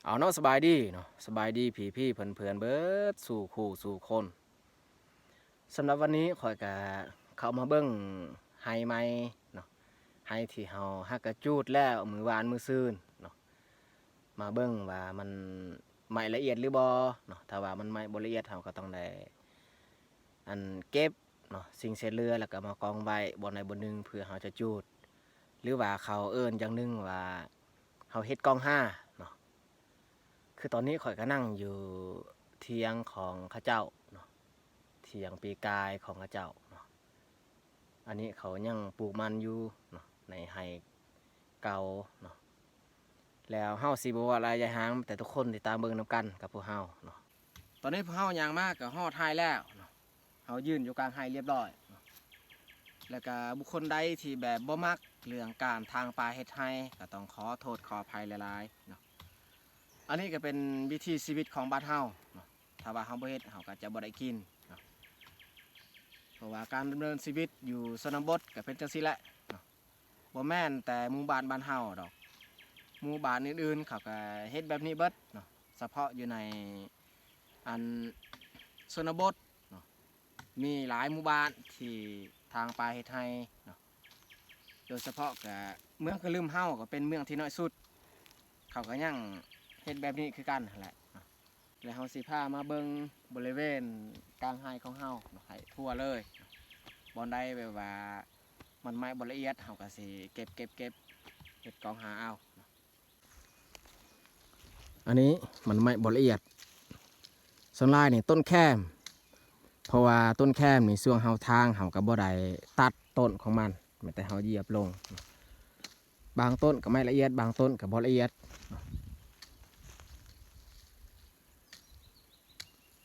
ເອົາເນາະ ສະບາຍດີເນາະ ສະບາຍດີພີ່ໆເພື່ອນໆເບິດສູ່ຄູ່ສູ່ຄົນ. ສຳລັບວັນນີ້ຂ້ອຍກະເຂົ້າມາເບິ່ງໄຮ່ໃໝ່ເນາະ ໄຮ່ທີ່ເຮົາຫັກກະຈູດແລ້ວມື້ວານມື້ຊືນເນາະ ມາເບິ່ງວ່າມັນໄໝ້ລະອຽດຫຼືບໍ່ເນາະ. ຖ້າວ່າມັນໄໝ້ບໍ່ລະອຽດ ເຮົາກໍຕ້ອງໄດ້ ອັນເກັບເນາະ ສິ່ງເສດເຫຼືອ ແລ້ວກໍມາກອງໄວ້ບ່ອນໃດບ່ອນໜຶ່ງ ເພື່ອເຮົາຈະຈູດ ຫຼືວ່າເຂົາເອີ້ນຢ່າງໜຶ່ງວ່າເຮົາເຮັດກອງຮາເນາະ. ຄືຕອນນີ້ຂ້ອຍກໍນັ່ງຢູ່ຖຽງຂອງເຂົາເຈົ້າເນາະ ຖຽງປີກາຍຂອງເຂົາເຈົ້າເນາະ. ອັນນີ້ເຂົາຍັງປູກມັນຢູ່ເນາະ ໃນໄຮ່ເກົ່າເນາະ. ແລ້ວເຮົາຊິບໍ່ເວົ້າຫຼາຍຢາຍຫາງ ແຕ່ທຸກຄົນຕິດຕາມເບິ່ງນຳກັນກັບພວກເຮົາເນາະ. ຕອນນີ້ພວກເຮົາຍ່າງມາກໍຮອດໄຮ່ແລ້ວເນາະ ເຮົາຢືນຢູ່ກາງໄຮ່ລຽບຮ້ອຍເນາະ. ແລ້ວກະບຸກຄົນໃດທີ່ແບບບໍ່ມັກເລື່ອງການຖາງປ່າເຮັດໄຮ່ ກໍຕ້ອງຂໍໂທດຂໍອະໄພຫຼາຍໆເນາະ. ອັນນີ້ກໍເປັນວິຖີຊີວິດຂອງບ້ານເຮົາເນາະ ຖ້າວ່າເຮົາບໍ່ເຮັດ ເຮົາກໍຈະບໍ່ໄດ້ກິນເນາະ. ເພາະວ່າການດຳເນີນຊີວິດຢູ່ຊົນນະບົດກໍເປັນຈັ່ງຊີ້ແຫຼະເນາະ. ບໍ່ແມ່ນແຕ່ໝູ່ບ້ານບ້ານເຮົາດອກ ໝູ່ບ້ານອື່ນໆເຂົາກໍເຮັດແບບນີ້ເບິດເນາະ. ສະເພາະຢູ່ໃນອັນຊົນນະບົດເນາະ ມີຫຼາຍໝູ່ບ້ານທີ່ຖາງປ່າເຮັດໄຮ່ເນາະ. ໂດຍສະເພາະກະເມືອງກະລຶມເຮົາກໍເປັນເມືອງທີ່ນ້ອຍສຸດ ເຂົາກໍຍັງເຮັດແບບນີ້ຄືກັນຫັ້ນແຫຼະເນາະ. ແລ້ວເຮົາຊິພາມາເບິ່ງບໍລິເວນກາງໄຮ່ຂອງເຮົາເນາະ ໃຫ້ທົ່ວເລີຍ. ບ່ອນໃດແບບວ່າມັນໄມ້ບໍ່ລະອຽດ ເຮົາກໍຊິເກັບ ເກັບ ເກັບ ເຮັດກອງຫາເອົາເນາະ. ອັນນີ້ມັນໄມ້ບໍ່ລະອຽດ ສ່ວນຫຼາຍນີ້ຕົ້ນແຄມ ເພາະວ່າຕົ້ນແຄມນີ້ຊ່ວງເຮົາຖາງ ເຮົາກໍບໍ່ໄດ້ຕັດຕົ້ນຂອງມັນ ແມ່ນແຕ່ເຮົາຢຽບລົງ. ບາງຕົ້ນກໍໄມ້ລະອຽດ ບາງຕົ້ນກໍບໍ່ລະອຽດ.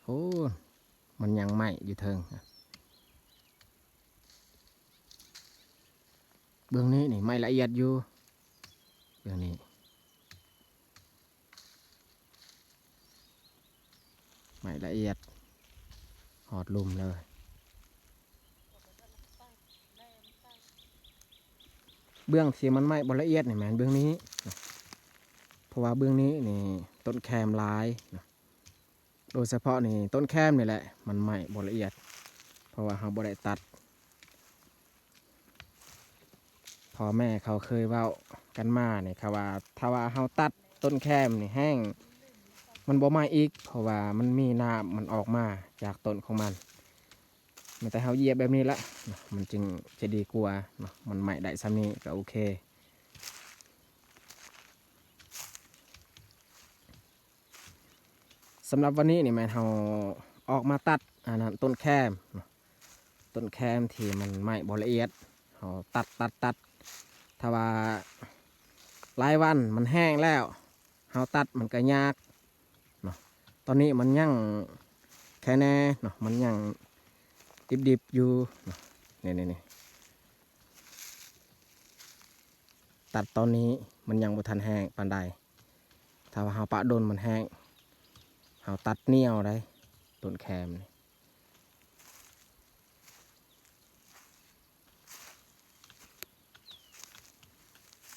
ໂອ້ ມັນຍັງໄມ້ຢູ່ເທິງ. ເບື້ອງນີ້ນີ້ໄມ້ລະອຽດຢູ່ ເບື້ອງນີ້ ໄມ້ລະອຽດ ຮອດລຸ່ມເລີຍ. ເບື້ອງທີ່ມັນໄມ້ບໍ່ລະອຽດນີ້ແມ່ນເບື້ອງນີ້ ເພາະວ່າເບື້ອງນີ້ນີ້ຕົ້ນແຄມຫຼາຍ. ໂດຍສະເພາະນີ້ຕົ້ນແຄມນີ້ແຫຼະ ມັນໄມ້ບໍ່ລະອຽດ ເພາະວ່າເຮົາບໍ່ໄດ້ຕັດ. ພໍ່ແມ່ເຂົາເຄີຍເວົ້າກັນມານີ້ ເຂົາວ່າຖ້າວ່າເຮົາຕັດຕົ້ນແຄມນີ້ແຮງ ມັນບໍ່ໄໝ້ອີກ ເພາະວ່າມັນມີນ້ຳມັນອອກມາຈາກຕົ້ນຂອງມັນ. ແມ່ນແຕ່ເຮົາຢຽບແບບນີ້ລະ ມັນຈຶ່ງຈະດີກວ່າເນາະ ມັນໄໝ້ໄດ້ສ່ຳນີ້ກໍໂອເຄ. ສຳລັບວັນນີ້ນີ້ແມ່ນເຮົາອອກມາຕັດອັນນັ້ນ ຕົ້ນແຄມເນາະ ຕົ້ນແຄມທີ່ມັນໄມ້ບໍ່ລະອຽດ ເຮົາຕັດ ຕັດ ຕັດ. ຖ້າວ່າຫຼາຍວັນມັນແຫ້ງແລ້ວ ເຮົາຕັດມັນກໍຍາກເນາະ. ຕອນນີ້ມັນຍັງແຄແນ່ເນາະ ມັນຍັງດິບໆຢູ່ເນາະ. ນີ້ໆໆ ຕັດຕອນນີ້ມັນຍັງບໍ່ທັນແຫ້ງປານໃດ. ຖ້າວ່າເຮົາປະດົນມັນແຫ້ງ ເຮົາຕັດໜຽວໄດ໋ ຕົ້ນແຄມນີ້.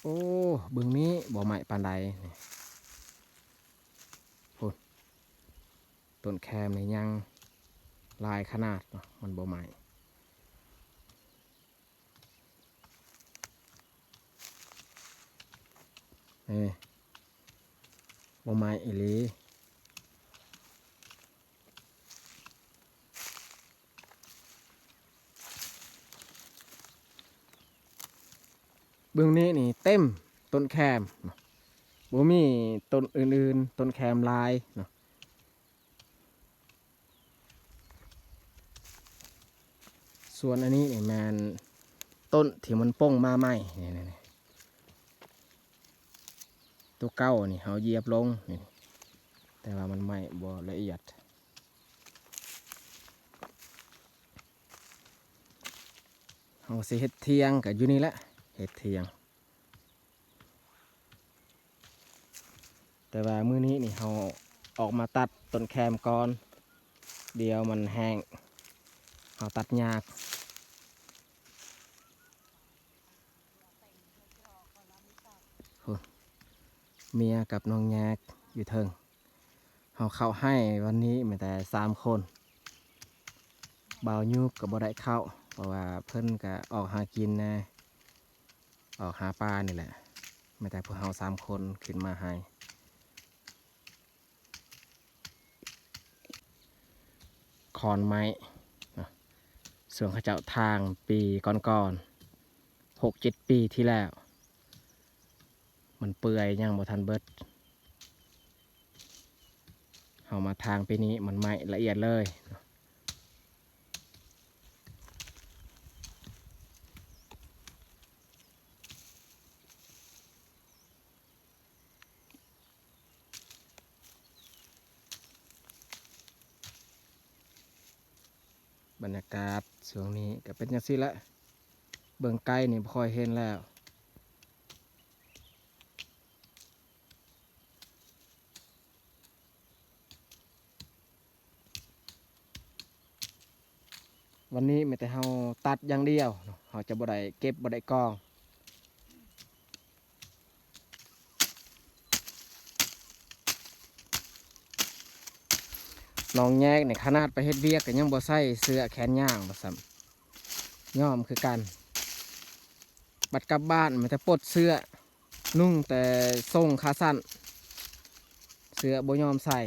ໂອ້ ເບື້ອງນີ້ບໍ່ໄໝ້ປານໃດນີ້ ພຸ້ນ ຕົ້ນແຄມນີ້ຍັງຫຼາຍຂະໜາດເນາະ ມັນບໍ່ໄໝ້. ນີ້ ບໍ່ໄໝ້ອີ່ຫຼີ. ເບື້ອງນີ້ນີ້ເຕັມຕົ້ນແຄມເນາະ ບໍ່ມີຕົ້ນອື່ນໆ ຕົ້ນແຄມຫຼາຍເນາະ. ສ່ວນອັນນີ້ນີ້ແມ່ນຕົ້ນທີ່ມັນປົ່ງມາໃໝ່ ນີ້ໆໆ ຕົວເກົ່ານີ້ເຮົາຢຽບລົງນີ້ ແຕ່ວ່າມັນໄໝ້ບໍ່ລະອຽດ. ເຮົາຊິເຮັດຖຽງກໍຢູ່ນີ້ແຫຼະ ເຮັດຖຽງ. ແຕ່ວ່າມື້ນີ້ນີ້ເຮົາອອກມາຕັດຕົ້ນແຄມກ່ອນ ດຽວມັນແຫ້ງ ເຮົາຕັດຍາກ. ໂອ້ ເມຍກັບນ້ອງຍາກ ຢູ່ເທິງ. ເຮົາເຂົ້າໄຮ່ວັນນີ້ມີແຕ່ສາມຄົນ. ບ່າວຍຸບກໍບໍ່ໄດ້ເຂົ້າ ເພາະວ່າເພິ່ນກໍອອກຫາກິນແດ່ ອອກຫາປານີ້ແຫຼະ. ມີແຕ່ພວກເຮົາສາມຄົນຂຶ້ນມາໄຮ່. ຂອນໄມ້ເນາະ ສ່ວນເຂົາເຈົ້າຖາງປີກ່ອນໆ ຫົກເຈັດປີທີ່ແລ້ວ ມັນເປື່ອຍ ຍັງບໍ່ທັນເບິດ. ເຮົາມາຖາງປີນີ້ມັນໄໝ້ລະອຽດເລີຍ. ບັນຍາກາດຊ່ວງນີ້ກໍເປັນຈັ່ງຊີ້ແຫຼະ ເບິ່ງໄກນີ້ບໍ່ຄ່ອຍເຫັນແລ້ວ. ວັນນີ້ມີແຕ່ເຮົາຕັດຢ່າງດຽວເນາະ ເຮົາຈະບໍ່ໄດ້ເກັບ ບໍ່ໄດ້ກອງ. ນ້ອງແຍກນີ້ຂະໜາດໄປເຮັດວຽກກໍຍັງບໍ່ໃສ່ເສື້ອແຂນຍາວວ່າຊັ້ນ ຍອມຄືກັນ. ບັດກັບບ້ານມີແຕ່ປົດເສື້ອ ນຸ່ງແຕ່ສົ້ງຂາສັ້ນ ເສື້ອບໍ່ຍອມໃສ່.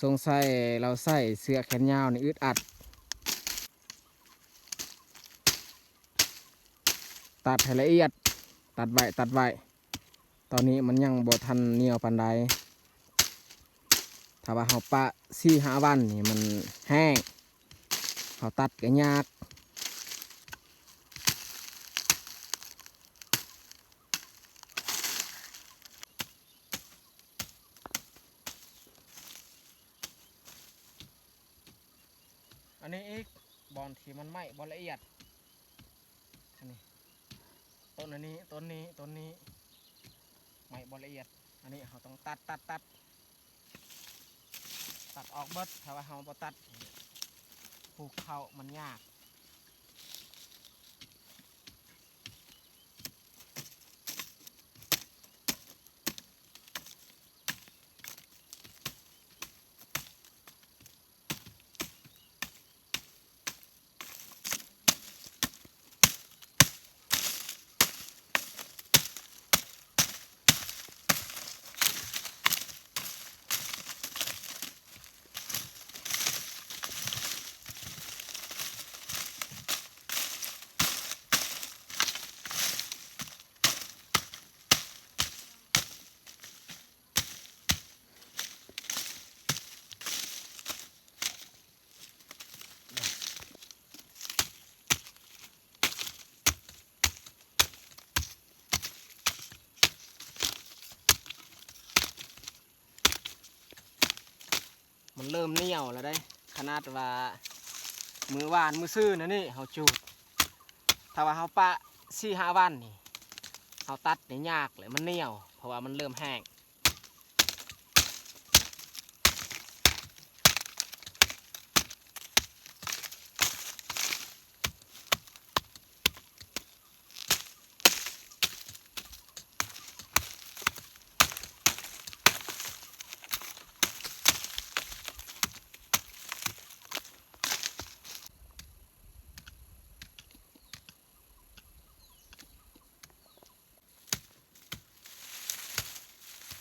ສົງໄສລາວໃສ່ເສື້ອແຂນຍາວນີ້ອຶດອັດ. ຕັດໃຫ້ລະອຽດ ຕັດໄວ້ ຕັດໄວ້. ຕອນນີ້ມັນຍັງບໍ່ທັນໜຽວປານໃດ. ຖ້າວ່າເຮົາປະສີ່ຫ້າວັນນີ້ມັນແຫ້ງ ເຮົາຕັດກໍຍາກ. ອັນນີ້ອີກ ບ່ອນທີ່ມັນໄໝ້ບໍ່ລະອຽດ ອັນນີ້ ຕົ້ນອັນນີ້ ຕົ້ນນີ້ ຕົ້ນນີ້ ໄໝ້ບໍ່ລະອຽດ. ອັນນີ້ເຮົາຕ້ອງຕັດ ຕັດ ຕັດ ຕັດອອກເບິດ. ຖ້າວ່າເຮົາບໍ່ຕັດ ປູກເຂົ້າມັນຍາກ. ມັນເລີ່ມໜຽວແລ້ວເດ້. ຂະໜາດວ່າມື້ວານມື້ຊືນອັນນີ້ເຮົາຈູດ ຖ້າວ່າເຮົາປະສີ່ຫ້າວັນນີ້ ເຮົາຕັດນີ້ຍາກແຫຼະ ມັນໜຽວ ເພາະວ່າມັນເລີ່ມແຫ້ງ. ເ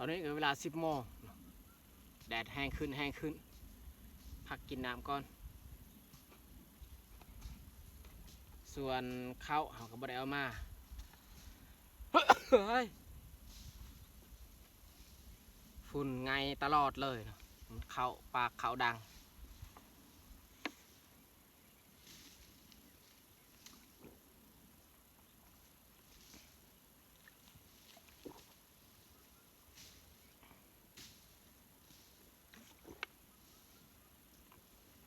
ອນນີ້ກໍເວລາສິບໂມງ ແດດແຮງຂຶ້ນ ແຮງຂຶ້ນ ພັກກິນນ້ຳກ່ອນ. ສ່ວນເຂົ້າເຮົາກໍບໍ່ໄດ້ເອົາມາ ເຮີ້ຍ ຝຸ່ນໄງ່ຕະຫຼອດເລີຍເນາະ ມັນເຂົ້າປາກເຂົ້າດັງ.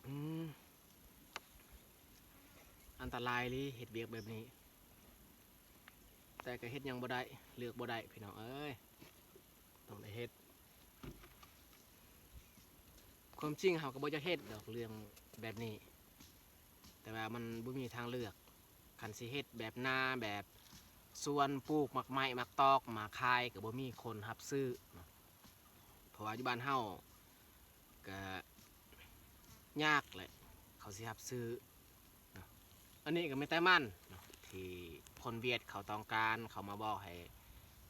ອືມ ອັນຕະລາຍອີ່ຫຼີເຮັດວຽກແບບນີ້ ແຕ່ກໍເຮັດຫຍັງບໍ່ໄດ້ ເລືອກບໍ່ໄດ້ພີ່ນ້ອງເອີຍ ຕ້ອງໄດ້ເຮັດ. ຄວາມຈິງເຮົາກໍບໍ່ຢາກເຮັດດອກເລື່ອງແບບນີ້ ແຕ່ວ່າມັນບໍ່ມີທາງເລືອກ. ຄັນຊິເຮັດແບບນາ ແບບສວນ ປູກໝາກໄມ້ ໝາກຕອກ ມາຂາຍ ກໍບໍ່ມີຄົນຮັບຊື້ເນາະ ເພາະວ່າຢູ່ບ້ານເຮົາກໍຍາກແຫຼະ ເຂົາຊິຮັບຊື້ເນາະ. ອັນນີ້ກໍມີແຕ່ມັນເນາະ ທີ່ຄົນຫວຽດເຂົາຕ້ອງການ ເຂົາມາບອກໃຫ້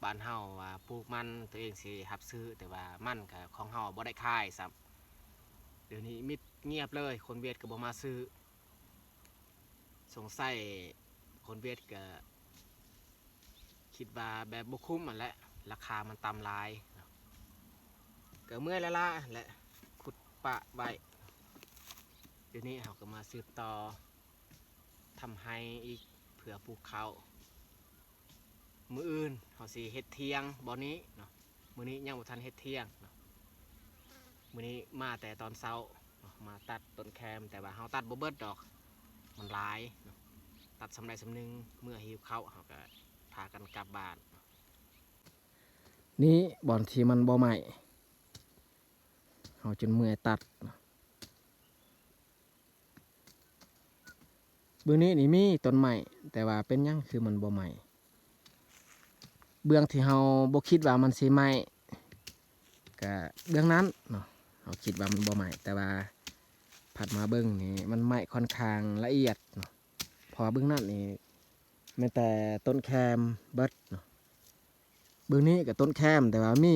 ບ້ານເຮົາວ່າປູກມັນ ຕົວເອງຊິຮັບຊື້ ແຕ່ວ່າມັນກໍຂອງເຮົາບໍ່ໄດ້ຂາຍຊ້ຳ. ດຽວນີ້ມິດງຽບເລີຍ ຄົນຫວຽດກໍບໍ່ມາຊື້. ສົງໄສຄົນຫວຽດກະຄິດວ່າແບບບໍ່ຄຸ້ມຫັ້ນແຫຼະ ລາຄາມັນຕ່ຳຫຼາຍ ກະເມື່ອຍລ້າໆຫັ້ນແຫຼະ ຂຸດປະໄວ້. ດຽວນີ້ເຮົາກະມາສືບຕໍ່ທຳໄຮ່ອີກ ເພື່ອປູກເຂົ້າ. ມື້ອື່ນເຮົາຊິເຮັດຖຽງບ່ອນນີ້ເນາະ ມື້ນີ້ຍັງບໍ່ທັນເຮັດຖຽງເນາະ. ມື້ນີ້ມາແຕ່ຕອນເຊົ້າເນາະ ມາຕັດຕົ້ນແຄມ ແຕ່ວ່າເຮົາຕັດບໍ່ເບິດດອກ ມັນຫຼາຍເນາະ ຕັດສ່ຳໃດສ່ຳໜຶ່ງ ເມື່ອຫິວເຂົ້າເຮົາກະພາກັນກັບບ້ານ. ນີ້ບ່ອນທີ່ມັນບໍ່ໄໝ້ ເຮົາຈົນເມື່ອຍຕັດ. ເບື້ອງນີ້ນີ້ມີຕົ້ນໄມ້ ແຕ່ວ່າເປັນຫຍັງຄືມັນບໍ່ໄໝ້? ເບື້ອງທີ່ເຮົາບໍ່ຄິດວ່າມັນຊິໄໝ້ ກະເບື້ອງນັ້ນເນາະ ເຮົາຄິດວ່າມັນບໍ່ໄໝ້ ແຕ່ວ່າພັດມາເບິ່ງນີ້ມັນໄໝ້ຄ່ອນຂ້າງລະອຽດເນາະ ເພາະວ່າເບື້ອງນັ້ນນີ້ແມ່ນແຕ່ຕົ້ນແຄມເບິດເນາະ. ເບື້ອງນີ້ກໍຕົ້ນແຄມ ແຕ່ວ່າມີ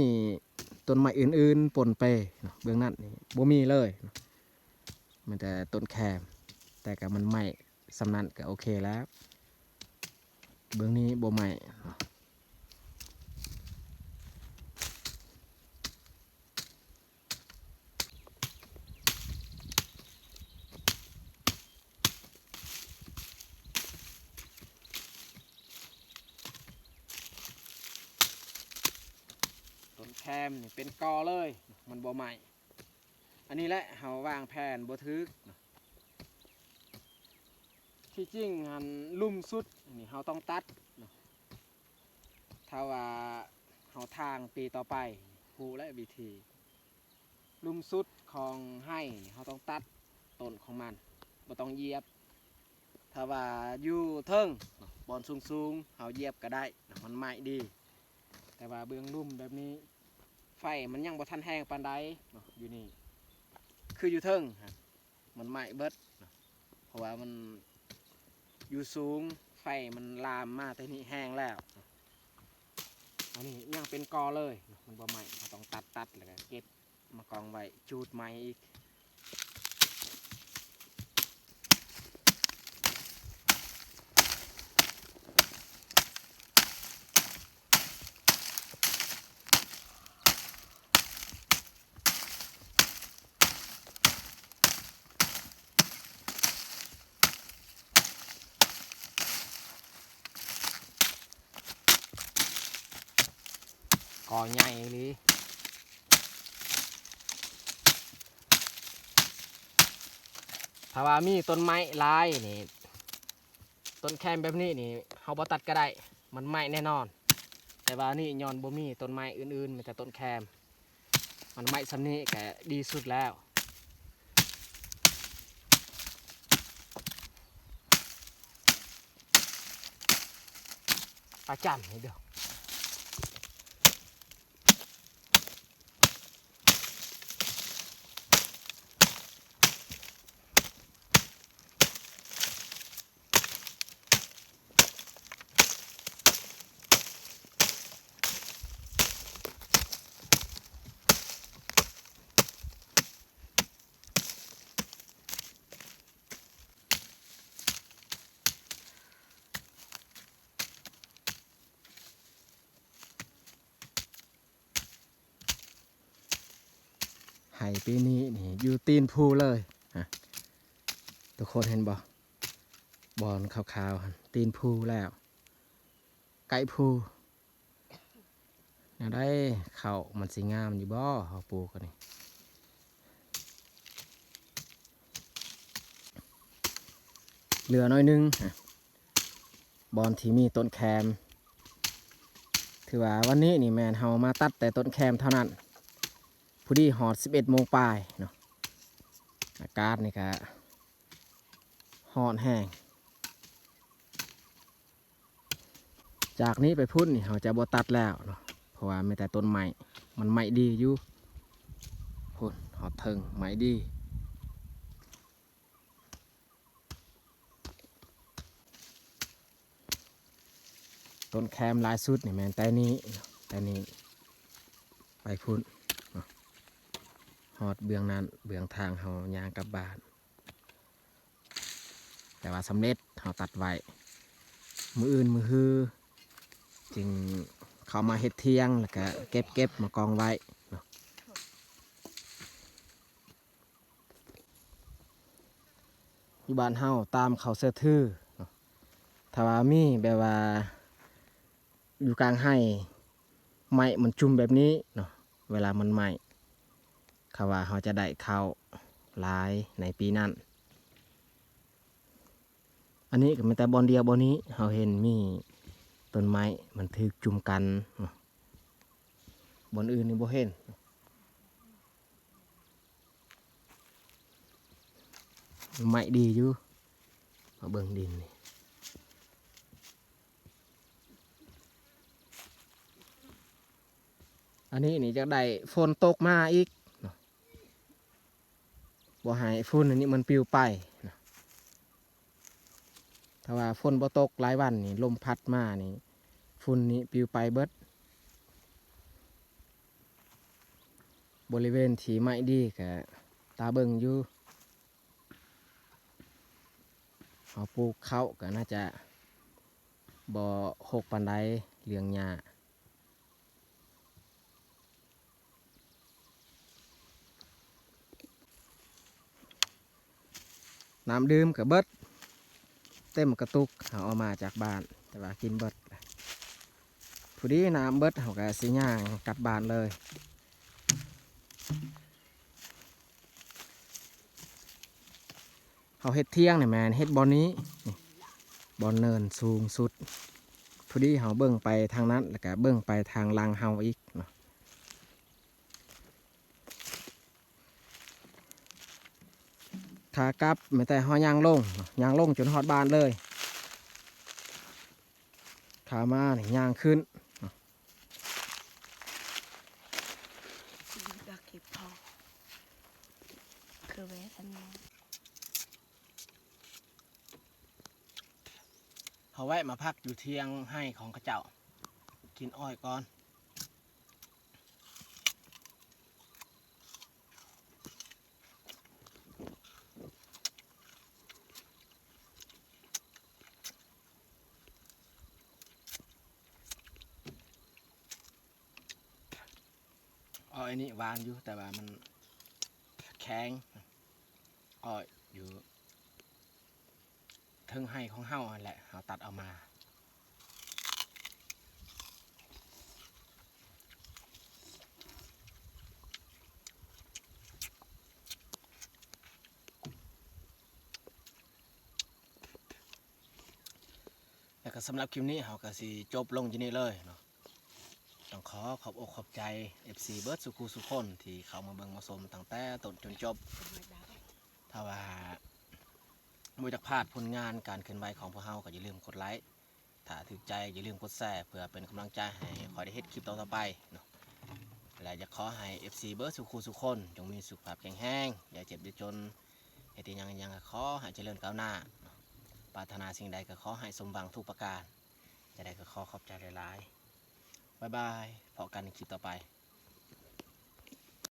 ຕົ້ນໄມ້ອື່ນໆປົນເປເນາະ ເບື້ອງນັ້ນນີ້ບໍ່ມີເລີຍເນາະ ມີແຕ່ຕົ້ນແຄມ ແຕ່ກໍມັນໄໝ້ສ່ຳນັ້ນກໍໂອເຄແລ້ວ. ເບື້ອງນີ້ບໍ່ໄໝ້ເນາະ. ຕົ້ນແຄມນີ້ເປັນກໍເລີຍ ມັນບໍ່ໄໝ້. ອັນນີ້ແຫຼະເຮົາວາງແຜນບໍ່ຖືກເນາະ. ທີ່ຈິງຫັ້ນລຸ່ມສຸດນີ້ເຮົາຕ້ອງຕັດເນາະ. ຖ້າວ່າເຮົາຖາງປີຕໍ່ໄປ ຮູ້ແລ້ວວິທີ. ລຸ່ມສຸດຂອງໄຮ່ນີ້ເຮົາຕ້ອງຕັດຕົ້ນຂອງມັນ ບໍ່ຕ້ອງຢຽບ. ຖ້າວ່າຢູ່ເທິງເນາະ ບ່ອນສູງໆ ເຮົາຢຽບກໍໄດ້ເນາະ ມັນໄໝ້ດີ. ແຕ່ວ່າເບື້ອງລຸ່ມແບບນີ້ ໄຟມັນຍັງບໍ່ທັນແຮງປານໃດເນາະ ຢູ່ນີ້ ຄືຢູ່ເທິງຫັ້ນ ມັນໄໝ້ເບິດເນາະ ເພາະວ່າມັນຢູ່ສູງ ໄຟມັນລາມມາແຕ່ນີ້ແຮງແລ້ວເນາະ. ອັນນີ້ຍັງເປັນກໍເລີຍເນາະ ມັນບໍ່ໄໝ້ ເຮົາຕ້ອງຕັດ ຕັດ ແລ້ວກໍເກັບມາກອງໄວ້ ຈູດໃໝ່ອີກ. ກໍໃຫຍ່ອີ່ຫຼີ. ຖ້າວ່າມີຕົ້ນໄມ້ຫຼາຍນີ້ ຕົ້ນແຄມແບບນີ້ນີ້ ເຮົາບໍ່ຕັດກໍໄດ້ ມັນໄໝ້ແນ່ນອນ. ແຕ່ວ່ານີ້ຍ້ອນບໍ່ມີຕົ້ນໄມ້ອື່ນໆ ມີແຕ່ຕົ້ນແຄມ ມັນໄໝ້ສ່ຳນີ້ກໍດີສຸດແລ້ວ. ປາຈັນນີ້ເດີ້. ເ ປີນີ້ນີ້ຢູ່ຕີນພູເລີຍ ຮະ ທຸກຄົນເຫັນບໍ່? ບ່ອນຂາວໆຫັ້ນ ຕີນພູແລ້ວ ໃກ້ພູ. ແນວໃດ ເຂົ້າມັນຊິງາມຢູ່ບໍ່? ເຮົາປູກອັນນີ້ ເຫຼືອໜ້ອຍໜຶ່ງ ບ່ອນທີ່ມີຕົ້ນແຄມ. ຖືວ່າວັນນີ້ນີ້ແມ່ນເຮົາມາຕັດແຕ່ຕົ້ນແຄມເທົ່ານັ້ນ ພໍດີຮອດສິບເອັດໂມງປາຍເນາະ. ອາກາດນີ້ກະຮ້ອນແຮງ. ຈາກນີ້ໄປພຸ້ນນີ້ເຮົາຈະບໍ່ຕັດແລ້ວເນາະ ເພາະວ່າມີແຕ່ຕົ້ນໄມ້ ມັນໄມ້ດີຢູ່. ພຸ້ນ ຮອດເທິງ ໄມ້ດີ. ຕົ້ນແຄມຫຼາຍສຸດນີ້ແມ່ນແຕ່ນີ້ ແຕ່ນີ້ໄປພຸ້ນເນາະ ຮອດເບື້ອງນັ້ນ ເບື້ອງທາງເຮົາຍ່າງກັບບ້ານ. ແຕ່ວ່າສຳເລັດ ເຮົາຕັດໄວ້ ມື້ອື່ນມື້ຮືຈຶ່ງເຂົ້າມາເຮັດທຽງ ແລ້ວກະເກັບໆມາກອງໄວ້ເນາະ. ຢູ່ບ້ານເຮົາຕາມເຂົ້າເສື້ອຖືເນາະ ຖ້າວ່າມີແບບວ່າຢູ່ກາງໄຮ່ ໄມ້ມັນຈຸ່ມແບບນີ້ເນາະ ເວລາມັນໄໝ້ ເຂົາວ່າເຮົາຈະໄດ້ເຂົ້າຫຼາຍໃນປີນັ້ນ. ອັນນີ້ກໍແມ່ນແຕ່ບ່ອນດຽວບ່ອນນີ້ ເຮົາເຫັນມີຕົ້ນໄມ້ມັນຖືກຈຸ່ມກັນເນາະ ບ່ອນອື່ນນີ້ບໍ່ເຫັນ. ໄມ້ດີຢູ່ ມາເບິ່ງດິນນີ້ ອັນນີ້ນີ້ຢາກໄດ້ຝົນຕົກມາອີກເນາະ ບໍ່ໃຫ້ຝຸ່ນອັນນີ້ມັນປິວໄປເນາະ. ຖ້າວ່າຝົນບໍ່ຕົກຫຼາຍວັນນີ້ ລົມພັດມານີ້ ຝຸ່ນນີ້ປິວໄປເບິດ. ບໍລິເວນທີ່ໄມ້ດີກະຕາເບິ່ງຢູ່ ເຮົາປູກເຂົ້າກະໜ້າຈະບໍ່ຮົກປານໃດ ເລື່ອງຫຍ້າ. ນ້ຳດື່ມກໍເບິດ ເຕັມກະຕຸກ ເຮົາເອົາມາຈາກບ້ານ ແຕ່ວ່າກິນເບິດ. ພໍດີນ້ຳເບິດ ເຮົາກໍຊິຍ່າງກັບບ້ານເລີຍ. ເຮົາເຮັດທຽງນີ້ແມ່ນເຮັດບ່ອນນີ້ ນີ້ ບ່ອນເນີນສູງສຸດ. ພໍດີເຮົາເບິ່ງໄປທາງນັ້ນ ແລ້ວກະເບິ່ງໄປທາງຫຼັງເຮົາອີກເນາະ. ຂາກັບແມ່ນແຕ່ເຮົາຍ່າງລົງ ຍ່າງລົງຈົນຮອດບ້ານເລີຍ. ຂາມານີ້ຍ່າງຂຶ້ນ. ເຮົາແວະມາພັກຢູ່ທຽງໄຮ່ຂອງເຂົາເຈົ້າ ກິນອ້ອຍກ່ອນ. ອ້ອຍນີ້ຫວານຢູ່ ແຕ່ວ່າມັນແຂງ ອ້ອຍຢູ່ ເທິງໄຮ່ຂອງເຮົາຫັ້ນແຫຼະ ເຮົາຕັດເອົາມາ. ແລ້ວກໍສຳລັບຄລິບນີ້ເຮົາກໍຊິຈົບລົງຢູ່ນີ້ເລີຍເນາະ. ຕ້ອງຂໍຂອບອົກຂອບໃຈ ເອັຟຊີ ເບິດສູ່ຄູ່ສູ່ຄົນທີ່ເຂົ້າມາເບິ່ງມາຊົມຕັ້ງແຕ່ຕົ້ນຈົນຈົບ. ຖ້າວ່າບໍ່ຢາກພາດຜົນງານການເຄື່ອນໄຫວຂອງພວກເຮົາ ກໍຢ່າລືມກົດໄລ ຖ້າຖືກໃຈຢ່າລືມກົດແຊ ເພື່ອເປັນກຳລັງໃຈໃຫ້ຂ້ອຍໄດ້ເຮັດຄລິບຕໍ່ໆໄປເນາະ. ແລະ ຢາກຂໍໃຫ້ ເອັຟຊີ ເບິດສູ່ຄູ່ສູ່ຄົນ ຈົ່ງມີສຸຂະພາບແຂງແຮງ ຢ່າເຈັບຢ່າຈົນ ເຮັດອີ່ຫຍັງອີ່ຫຍັງກໍຂໍໃຫ້ຈະເລີນກ້າວໜ້າເນາະ. ປາດຖະໜາສິ່ງໃດກໍຂໍໃຫ້ສົມຫວັງທຸກປະການ. ຈັ່ງໃດກໍຂໍຂອບໃຈຫຼາຍໆ. ບາຍບາຍ. ພໍ້ກັນໃນຄລິບຕໍ່ໄປ.